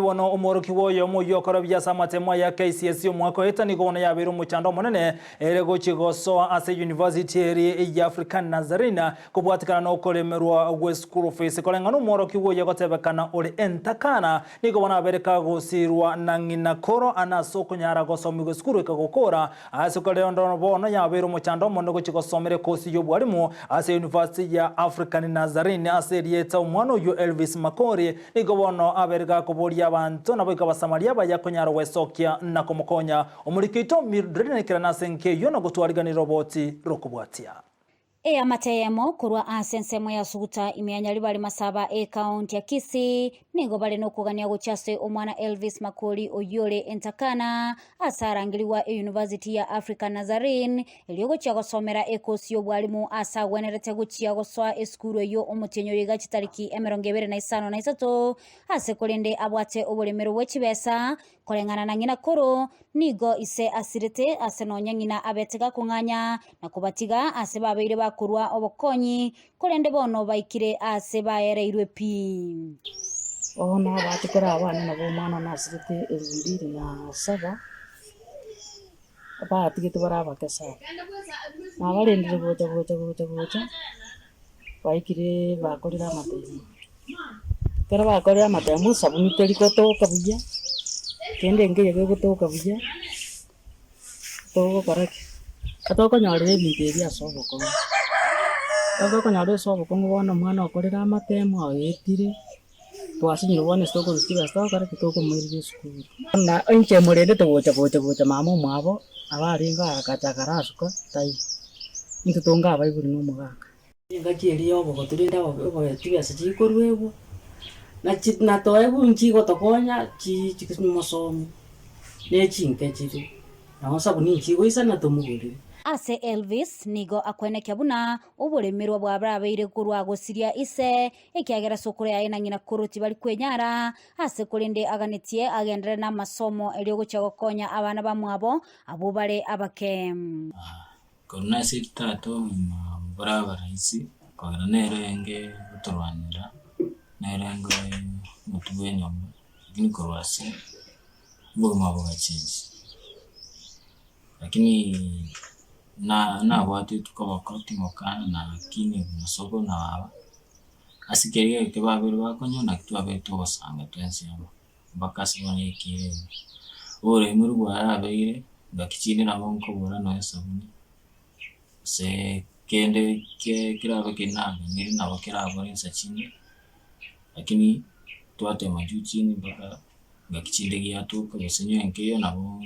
Bono omworokigwa oyomo oyio okorobia ase amatemo aya KCSE omwaka oeta nigo bono yabeire omochando omonene ere gochia gosoa ase university eria ya African Nazarene kobwatikana nokoremerwa gwe school fees. Koreng'ana omworokigwa oyio agotebekana ore entakana nigo bono abeire kagosirwa na ng'ina koro ane ase okonyara gosomigwa esukuru ekagokora ase korende bono yabeire omochando omonene gochia gosomera ekosi y'obwarimu ase university ya African Nazarene ase erieta omwana oyio Elvis Makori Nigo bono abeire gakoboria abanto, naboigo Abasamaria abaya konyara gwesokia na komokonya. Omoriki oito Mildred naikerane ase enka eyio na gotwariganera roboti rokobwatia. Eamate eyemo korwa ase ensemo ya Suguta ime ya Nyaribari Masaba ekaunti ya Kisii nigo bare nokogania gochia ase omwana Elvis Makori oyio ore entakana ase arangerigwa eyunivasiti ya Africa Nazarene erio gochia gosomera ekosi y'obwarimu ase agwenerete gochia gosoa esukuru eyio omotienyi oyo iga chitariki 23 ase korende abwate oboremero bwe chibesa koreng'ana na ng'ina koro nigo ise asirete ase nonya ng'ina abete gakong'anya na kobatiga ase babeire bakorua obokonyi korende bono baikire aase baereirwe pi. Bono abaachokoro abane nabo omwana one asirete elfu mbili na saba, batigete bare abake sana. Nabarendire gocha gocha gocha gocha, baikire bakorire amatemo. Ekero bakorire amatemo esabuni teri gotoka buya, kende nkeiyo gegotoka buya, togokora ki? Tokonyorera ebinto ebi ase obokong'u. Ekero tokonyora ase obokong'u bono omwana okorire amatemo aetire, twasinyire bono ase tokorusia chibesa togokora ki? Tokomoirera esukuru. Buna inche morendete gocha gocha gocha mama omwabo, nabo arenge agacha akarasuka taiyo. Intwe tonga abaibori na omogaka. Engaki eria y'obogotu rende abo chibesa chikoruegwa, na chi natoegwa nchigotokonya chi chimosomi, ne chinke chire, nabo sabuni nchigoisana tomogorere. Ase Elvis nigo akwenekia buna oboremerwa bwarabeire korwa gosiria ise, ekiagera sokoro yaye na ng'ina koro tibari kwenyara, ase korende aganetie agenderere namasomo erio gochia gokonya abana bamwabo abwo bare abake. Korwa nase tata omino bore abaraisi, kogera nere orenge gotorwanera, nere orenge omotwe bw'enyomba, lakini korwa ase obogima bogachenchia. Lakini na nabwateti koboko tingokana na lakini buna sokoro na baba, ase keria egeke babeire bakonywa naki twabeire togosanga twensi amo. Mpaka ase bono ekiire ime. Oboremori bwarabeire, ngaki chinde nabo nkobora nonya esabuni, gose kende ke kerabe keri naganyire nabo kerabore insa chinde, lakini twatema juu chini mpaka ngaki chinde giatoka gose nyowe nkeiyo nabo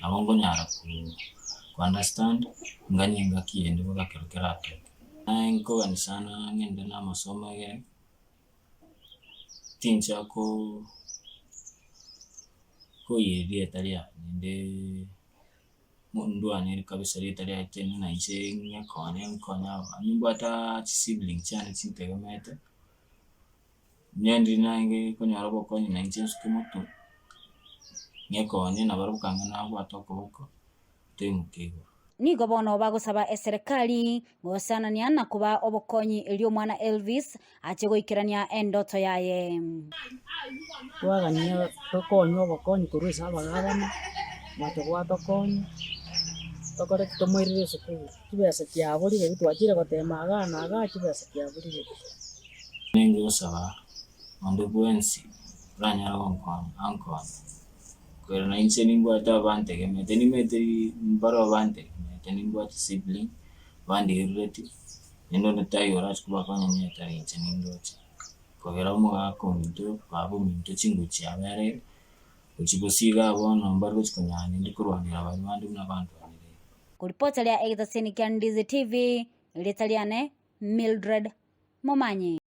nabo nkonyara ko ko understand, nganye engaki ende mpaka ekero keratoke. Naye nkogani sana ng'ende na amasomo egere. Tincha koyia erieta riane naende ndwanere kabisa erieta riaye tene na inche ng'ekonye nkonye abanto, nimbwate chisibling chiane chintegemete, onye ndiri naende konyora obokonyi na inche nsuke motwe, ng'ekonye nabarabwo kang'e nabwate okoboko, toimoke igoro. Nigo bono bagosaba eserekari gosanania na kobaa obokonyi erio omwana Elvis ache goikerania endoto yaye. Twagania tokonywe obokonyi korwa ase abagabana, mwacha gwatokonya, tokore ki tomoirere esukuru, chibesa chiaborire ebi twachire gotema igaa na igaa chibesa chiaborire pi. Nenge gosaba onde bwensi oranyare gonkonya ankonye. Korende na inche nimbwate abantegemete, nimanyete mbareo bantegemete, nimbwate sibling bandigerereti, naende onde taiyo orache kobakonya niye tari inche nindoche. Kogera omogaka ominto, baba ominto chinguru chiabereire, gochia bosio igaa bono mbare gochia konyara naende korwanera baria bande buna bandwanereire. Koripota ria egetaseni kia Ndizi TV, erieta riane Mildred Momanyi.